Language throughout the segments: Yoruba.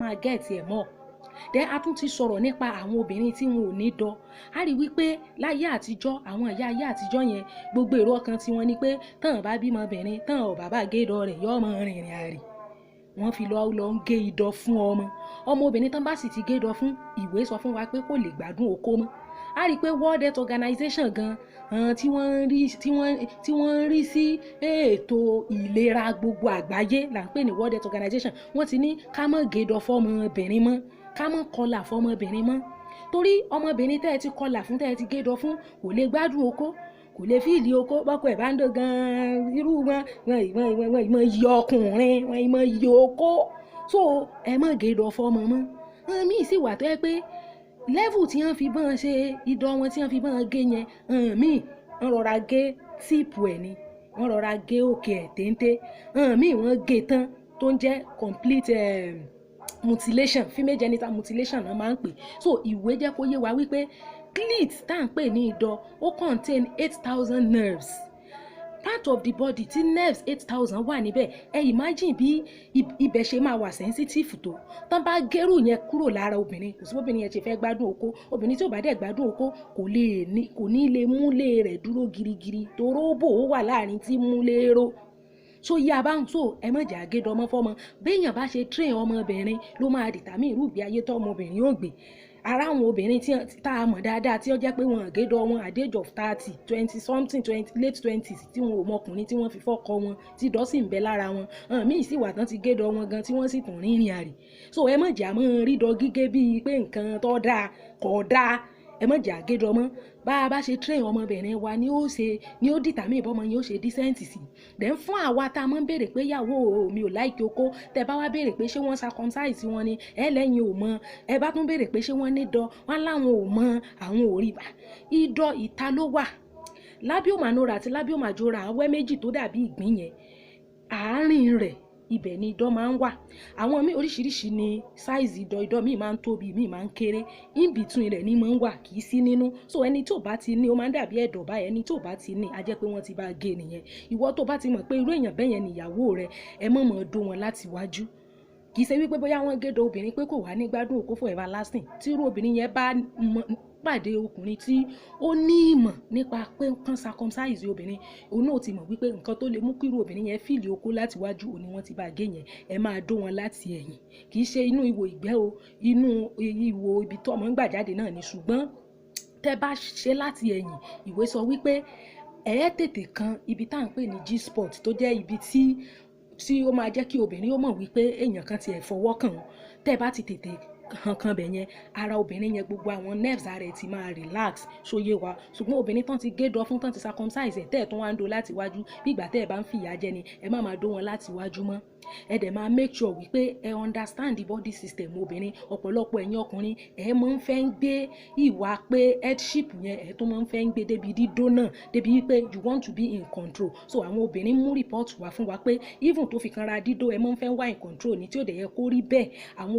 Máa get ẹ̀ mọ́. Then a tún ti sọ̀rọ̀ nípa àwọn obìnrin tí wọn ò ní dọ. A rí wípé láyé àtijọ́, àwọn ìyá ayé àtijọ́ yẹn, gbogbo èrò ọkàn tiwọn ni pé tán bá bímọ obìnrin, tán ò bá gé idọ rẹ̀, yóò máa rìnrìn àrè. Wọ́n fi lọ lọ ń gé idọ fún ọmọ. Ọmọ obìnrin tán bá sì ti gé idọ fún, ìwé sọ fún wa pé kò lè gbádùn okó mọ́. A rí i pé World Health Organization gan tí wọ́n ń rí sí ètò ìlera gbogbo àgbáyé là ń pè ní World Health Organization, wọ́n ti ní ká má gé idọ fọ́mọbìnrin mọ́, ká má kọlà fọ́mọbìnrin mọ́, torí ọmọbìnrin tẹ́ ẹ ti kọlà fún, tẹ́ ẹ ti gé idọ fún, kò lè gbádùn okó, kò lè feel okó. Bọ́kọ ẹ̀ bá ń dó gan, irú wọn ìmọ̀ yí ọkùnrin wọn ìmọ̀ yí okó. So ẹ má gé idọ fọ́mọ mọ́. Àwọn míì sì wà tó yẹ pé level tí wọ́n fi bọ́n ṣe idọ wọn, tí wọ́n fi bọ́n gé yẹn, àwọn míì wọ́n rọra gé tip ẹ̀ ni, wọ́n rọra gé òkè ẹ̀ téńté. Àwọn míì wọ́n gé tán, tó ń jẹ́ complete mutilation, female genital mutilation náà máa ń pè. So ìwé jẹ́ kó yé wa wípé clit tá à ń pè ní idọ, ó contain 8,000 nerves. Part of the body tí nerves 8,000 wà níbẹ̀, ẹ imagine bí ibẹ̀ ṣe máa wà sensitive tó. Tán bá gẹ́rù yẹn kúrò lára obìnrin, kò sí bóbìnrin yẹn ṣe fẹ́ gbádùn okó. Obìnrin tí ò bá dẹ̀ gbádùn okó, kò lè ní, kò ní lè múlé rẹ̀ dúró girigiri, toróbò ó wà láàrin tí múlé ró. So yí a bá ń so, ẹ má jẹ́ àgédọ̀ ọmọ fọ́mọ. Béèyàn bá ṣe train ọmọbìnrin ló máa determine irú ìgbé ayé tó ọmọbìnrin yóò gbé. Ara àwọn obìnrin tí tá a mọ̀ dáadáa tí ó jẹ́ pé wọn àgédọ̀ wọn at the age of 30, 20 something, 20, late 20s, tí wọn ò mọ ọkùnrin tí wọ́n fi fọ́kọ wọn, tí idọ̀ sì ń bẹ lára wọn. Àwọn míì sì wà tán ti gédọ̀ wọn gan tí wọ́n sì tún rìnrìn àrè. So ẹ má jẹ́ àmọ́ rídọ̀ gígé bíi pé nǹkan tó dáa kò dáa. Ẹ má jẹ́ àgédọ̀ mọ́. Bá a bá ṣe train ọmọbìnrin wa ni ó ṣe ni ó determine bọ́mọ yẹn ó ṣe decent sí. Then fún àwa tá a máa ń béèrè pé ìyàwó mi ò like okó, tẹ bá wá béèrè pé ṣé wọ́n circumcise wọn ni, ẹ lẹ́yìn ò mọ̀. Ẹ bá tún béèrè pé ṣé wọ́n ní dọ, wọ́n láwọn ò mọ̀, àwọn ò rí bá. Idọ ìta ló wà. Labia minora àti labia majora, awẹ́ méjì tó dàbí ìgbín yẹn, àárín rẹ̀, ibẹ̀ ni idọ́ máa ń wà. Àwọn míì, oríṣiríṣi ni size idọ́. Idọ́ míì máa ń tóbi, míì máa ń kéré. In between rẹ̀ ni máa ń wà, kì í sí nínú. So ẹni tí ò bá ti ní, ó máa ń dàbí ẹ̀dọ̀ báyìí. Ẹni tí ò bá ti ní, a jẹ́ pé wọ́n ti bá gé nìyẹn. Ìwọ tó bá ti mọ̀ pé irú èèyàn bẹ́yẹn ni ìyàwó rẹ, ẹ má mọ̀ dó wọn láti wájú. Kì í ṣe wípé bóyá wọ́n gédọ̀ obìnrin pé kò wá ní gbádùn okó for everlasting. Tí irú obìnrin yẹn bá pàdé ọkùnrin tí ó ní ìmọ̀ nípa pé kán circumcise obìnrin, òun náà ti mọ̀ wípé nǹkan tó lè mú kí irú obìnrin yẹn feel okó láti wájú, òun ni wọ́n ti bá gé yẹn. Ẹ máa dó wọn láti ẹ̀yìn. Kì í ṣe inú ihò ìgbẹ́ o, inú ihò ibi tó ọmọ ń gbà jáde náà ni, ṣùgbọ́n tẹ́ bá ṣe láti ẹ̀yìn, ìwé sọ wípé ẹ tètè kan ibi tá à ń pè ní G-spot, tó jẹ́ ibi tí ó máa jẹ́ kí obìnrin ó mọ̀ wípé èèyàn kan ti ẹ̀ fọwọ́ kàn án. Tẹ́ bá ti tètè kankan bẹ̀ yẹn, ara obìnrin yẹn, gbogbo àwọn nerves ara ẹ̀ ti máa relax. Ṣóyé wa? Ṣùgbọ́n obìnrin tán ti gédọ̀ fún, tán ti circumcise ẹ̀, tẹ́ ẹ̀ tún wá ń do láti wájú, bí ìgbà tẹ́ ẹ̀ bá ń fìyà jẹ ni. Ẹ má máa dó wọn láti wájú mọ́. Ẹ dẹ̀ máa make sure wípé ẹ understand the body system obìnrin. Ọ̀pọ̀lọpọ̀ ẹ̀yin ọkùnrin, ẹ máa ń fẹ́ ń gbé ìwà pé headship yẹn, ẹ tún máa ń fẹ́ ń gbé débi dídó náà, débi wípé you want to be in control. So àwọn obìnrin mú report wá fún wa pé even tó fi kanra dídó, ẹ máa ń fẹ́ wá in control ní, tí ò dẹ̀ yẹ kó rí bẹ́ẹ̀. Àwọn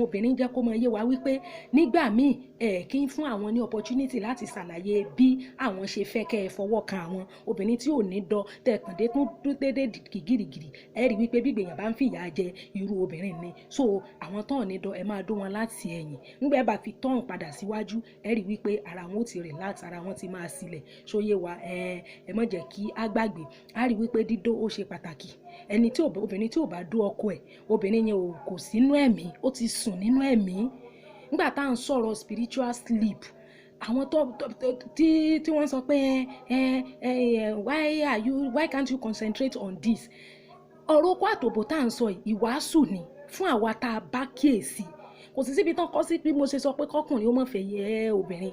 obìnrin jẹ́ kó máa yé wa wípé nígbà míì, ẹ kí ń fún àwọn ní opportunity láti ṣàlàyé bí àwọn ṣe fẹ́ kẹ́ ẹ fọwọ́ kan àwọn. Obìnrin tí ò ní dọ, tẹ̀ kàn dé tún dédé gìgìrìgìrì, ẹ rí wípé bí gbèyàn bá ń fìyà jẹ irú obìnrin ni. So àwọn tán ní dọ, ẹ máa dó wọn láti ẹ̀yìn. Nígbà ẹ bá fi tọ́hún padà síwájú, ẹ rí wípé ara wọn ó ti relax, ara wọn ti máa sílẹ̀. Ṣóyé wa? Ẹ má jẹ́ kí á gbàgbé. Á rí wípé dídó ó ṣe pàtàkì. Ẹni tí ò, obìnrin tí ò bá dó ọkọ ẹ̀, obìnrin yẹn ò kò sínú ẹ̀mí, ó ti sùn nínú ẹ̀mí. Nígbà tá à ń sọ̀rọ̀ spiritual sleep, àwọn tó tí wọ́n sọ pé ẹ why can't you concentrate on this? Ọ̀rọ̀ okó àtòbò tá à ń sọ yìí, ìwàásù ni fún àwa tá a bá kíyèsí. Kò sí síbi tán kọ́ sí bí mo ṣe sọ pé kọkùnrin ó má fẹ́ yẹ obìnrin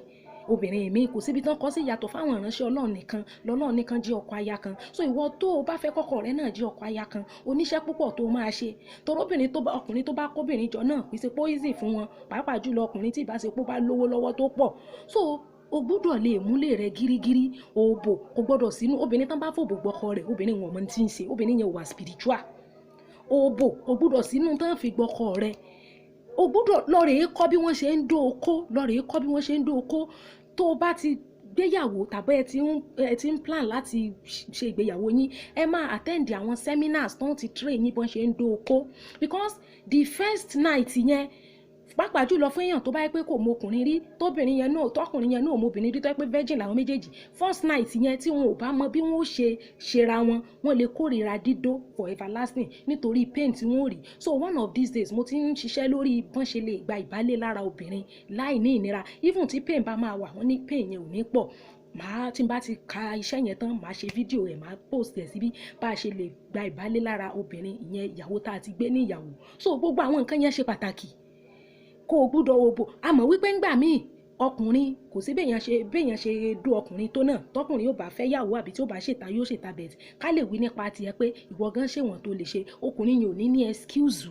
obìnrin mi. Kò síbi tán kọ́ sí, yàtọ̀ fáwọn ìránṣẹ́ Ọlọ́run nìkan lọ́lọ́run nìkan jẹ́ ọkọ aya kan. So ìwọ tó o bá fẹ́ kọ́kọ́ rẹ náà jẹ́ ọkọ aya kan, oníṣẹ́ púpọ̀ tó máa ṣe, torí obìnrin tó bá, ọkùnrin tó bá kóbìnrin jọ náà, kì í ṣe poison fún wọn, pàápàá jùlọ ọkùnrin tí ìbáṣepọ̀ bá lówó lọ́wọ́ tó pọ̀. So o gbúdọ̀ lè múlẹ̀ rẹ gírígírí. Òbò kò gbọ́dọ̀ sínú. Obìnrin tán bá fòbò gbọ́kọ rẹ̀, obìnrin wọn mọ̀ tí ń ṣe, obìnrin yẹn wà spiritual. Òbò kò gbúdọ̀ sínú tán fi gbọ́kọ rẹ̀. O gbúdọ̀ lọ rèé kọ́ bí wọ́n ṣe ń dó okó, lọ rèé kọ́ bí wọ́n ṣe ń dó okó. Tó o bá ti Gbéyàwó tàbí ẹ ti ń plan láti ṣe ìgbéyàwó yín, ẹ máa attend àwọn seminars tó ń ti train yín bọ́n ṣe ń dó okó, because the first night yẹn, pàápàá jùlọ fún èèyàn tó bá yẹ pé kò mọ ọkùnrin rí, tóbìnrin yẹn náà, tọkùnrin yẹn náà mọ obìnrin rí, tó yẹ pé virgin làwọn méjèèjì, first night yẹn, tí wọn ò bá mọ bí wọn ó ṣe ṣera wọn, wọn lè kórìíra dídó for everlasting nítorí pain tí wọn ò rí. So one of these days, mo ti ń ṣiṣẹ́ lórí bọ́n ṣe lè gba ìbálẹ̀ lára obìnrin láì ní ìnira. Even tí pain bá máa wà, wọ́n ní pain yẹn ò ní pọ̀. Màá, tí n bá ti ka iṣẹ́ yẹn tán, màá ṣe fídíò ẹ̀, màá post ẹ̀ síbí, bá a ṣe lè gba ìbálẹ̀ lára obìnrin, ìyẹn ìyàwó tá a ti gbé ní ìyàwó. So gbogbo àwọn nǹkan yẹn ṣe pàtàkì. Kó o gbúdọ̀ òbò, a mọ̀ wípé ńgbà míì, ọkùnrin, kò sí béèyàn ṣe dó ọkùnrin tó náà, tọkùnrin yóò bá fẹ́ yàwó àbí tí ó bá ṣètà, yóò ṣètà bẹ̀ẹ̀. Ká lè wí nípa tiẹ̀ pé ìwọ gan ṣèwọ̀n tó lè ṣe, ọkùnrin yìí ò ní ní excuse.